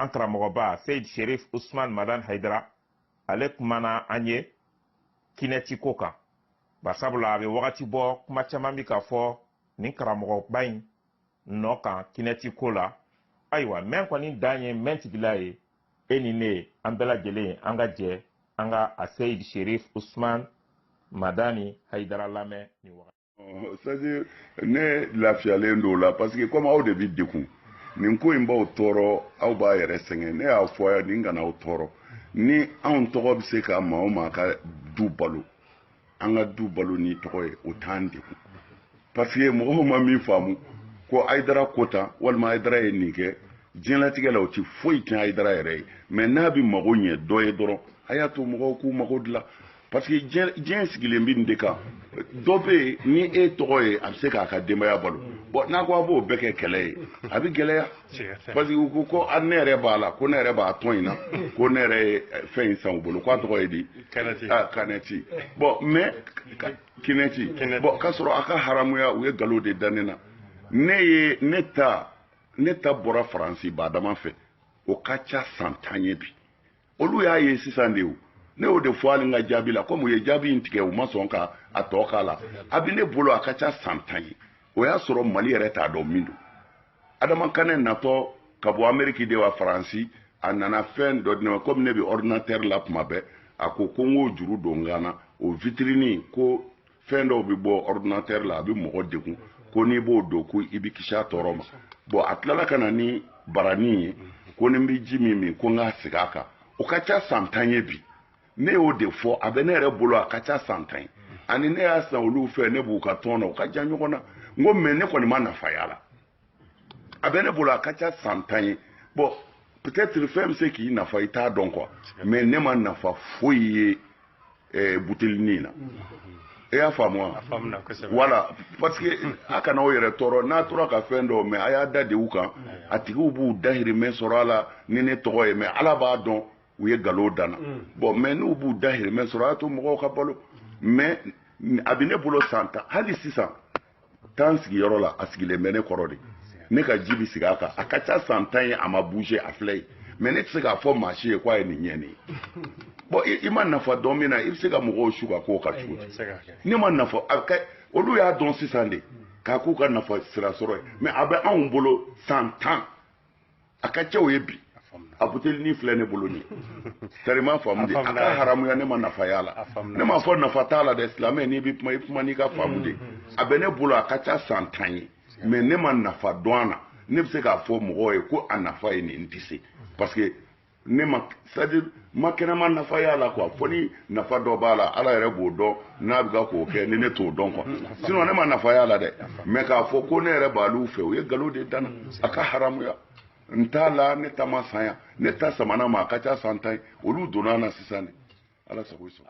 An karamɔgɔba Seyid Sherif Usman Madan Haidara, ale kumana an ye kinɛti ko kan, barisabula a bɛ wagati bɔ, kuma caman bɛ ka fɔ nin karamɔgɔba in nɔ kan kinɛti ko la. Ayiwa, mɛn kɔni dan ye mɛn tigila ye, e ni ne, an bɛɛ lajɛlen, an ka jɛ an ka a Seyid Sherif Usman Madani Haidara lamɛn nin wagati. C'est-à-dire, ne lafiyalen don o la, parce que comme aw de bɛ degun, nin ko in b'aw tɔɔrɔ, aw b'a yɛrɛ sɛgɛn. Ne y'a fɔ a ye, nin kana aw tɔɔrɔ. Ni anw tɔgɔ bɛ se ka maa o maa ka du balo, an ka du balo ni tɔgɔ ye, o t'an degun, parce que mɔgɔw ma min faamu ko Hayidara ko tan walima Hayidara ye nin kɛ diɲɛlatigɛ la, o ti foyi tiɲɛ Hayidara yɛrɛ ye. Mais n'a bɛ mago ɲɛ dɔ ye dɔrɔn, a y'a to mɔgɔw k'u mago dilan, parce que diɲɛ sigilen bɛ nin de kan. Dɔ bɛ yen, ni e tɔgɔ ye, a bɛ se k'a ka denbaya balo. Bon, n'a ko a b'o bɛɛ kɛ kɛlɛ ye, a bɛ gɛlɛya, parce que u ko ko ne yɛrɛ b'a la, ko ne yɛrɛ b'a tɔn in na, ko ne yɛrɛ ye fɛn in san u bolo, k'a tɔgɔ ye di? Kanɛti. Bon, mais kinɛti, bon, k'a sɔrɔ a ka haramuya, u ye nkalon de da ne na. Ne ye ne ta, ne ta bɔra Faransi badama fɛ, o ka ca san 10 ye bi. Olu y'a ye sisan de. O ne y'o de fɔ hali n ka jaabi la, komi u ye jaabi in tigɛ, u ma sɔn ka a tɔ k'a la. A bɛ ne bolo, a ka ca san 10 ye. O y'a sɔrɔ Mali yɛrɛ t'a dɔn min don. Adama Kanɛ natɔ ka bɔ Ameriki de wa Faransi, a nana fɛn dɔ di ne ma. Komi ne bɛ ordinateur la tuma bɛɛ, a ko ko n k'o juru don n kan na, o vitrine, ko fɛn dɔw bɛ bɔ ordinateur la, a bɛ mɔgɔ degun, ko n'i b'o don, ko i bɛ kisi a tɔɔrɔ ma. Bon, a tilala ka na ni barani ye, ko ni n bɛ ji min min, ko n k'a sigi a kan. O ka ca san 10 ye bi. Ne y'o de fɔ, a bɛ ne yɛrɛ bolo, a ka ca san 10 ye. Ani ne y'a san olu fɛ, ne b'u ka tɔn na, o ka jan ɲɔgɔn na. N ko mais ne kɔni ma nafa y'a la. A bɛ ne bolo, a ka ca san 10 ye. Bon, peut-être fɛn bɛ se k'i nafa, i t'a dɔn quoi, mais ne ma nafa foyi ye butelinin na. E y'a faamu wa? Voilà, parce que a kana aw yɛrɛ tɔɔrɔ n'a tora ka fɛn dɔw mɛ. A y'a da de u kan, a tigiw b'u dahirimɛ sɔrɔ a la ni ne tɔgɔ ye, mais Ala b'a dɔn u ye nkalon danna. Bon, mais n'u b'u dahirimɛ sɔrɔ, a y'a to mɔgɔw ka balo. Mais a bɛ ne bolo san 10, hali sisan taa n sigiyɔrɔ la, a sigilen bɛ ne kɔrɔ de, ne ka ji bɛ sigi a kan. A ka ca san 10 ye, a ma bouger, a filɛ ye. Mais ne tɛ se k'a fɔ maa si ye k'a ye nin ɲɛ ne ye. Bon, i ma nafa dɔn min na, i bɛ se ka mɔgɔw su ka k'o kan cogo di? Ne ma nafa a ka, olu y'a dɔn sisan de k'a k'u ka nafa sira sɔrɔ ye. Mais a bɛ anw bolo san 10, a ka ca o ye bi. A butelinin filɛ ne bolo nin ye, tari ma faamu de, a ka haramuya. Ne ma nafa y'a la, ne ma fɔ nafa t'a la dɛ. Silamɛ, n'i bɛ kuma, i kuma n'i ka faamu de. A bɛ ne bolo, a ka ca san 10 ye, mais ne ma nafa dɔn a na. Ne bɛ se k'a fɔ mɔgɔw ye ko a nafa ye nin, n tɛ se, parce que ne ma, c'est à dire, ma kɛnɛma nafa y'a la quoi. Fo ni nafa dɔ b'a la, Ala yɛrɛ b'o dɔn, n'a bɛ ka k'o kɛ ni ne t'o dɔn quoi. Sinon ne ma nafa y'a la dɛ. Mais k'a fɔ ko ne yɛrɛ b'alu fɛ, u ye nkalon de danna, a ka haramuya. N t'a la, ne ta ma san yan, ne ta samana ma, a ka ca san 10 ye. Olu donna na sisan de. Ala sago i sago.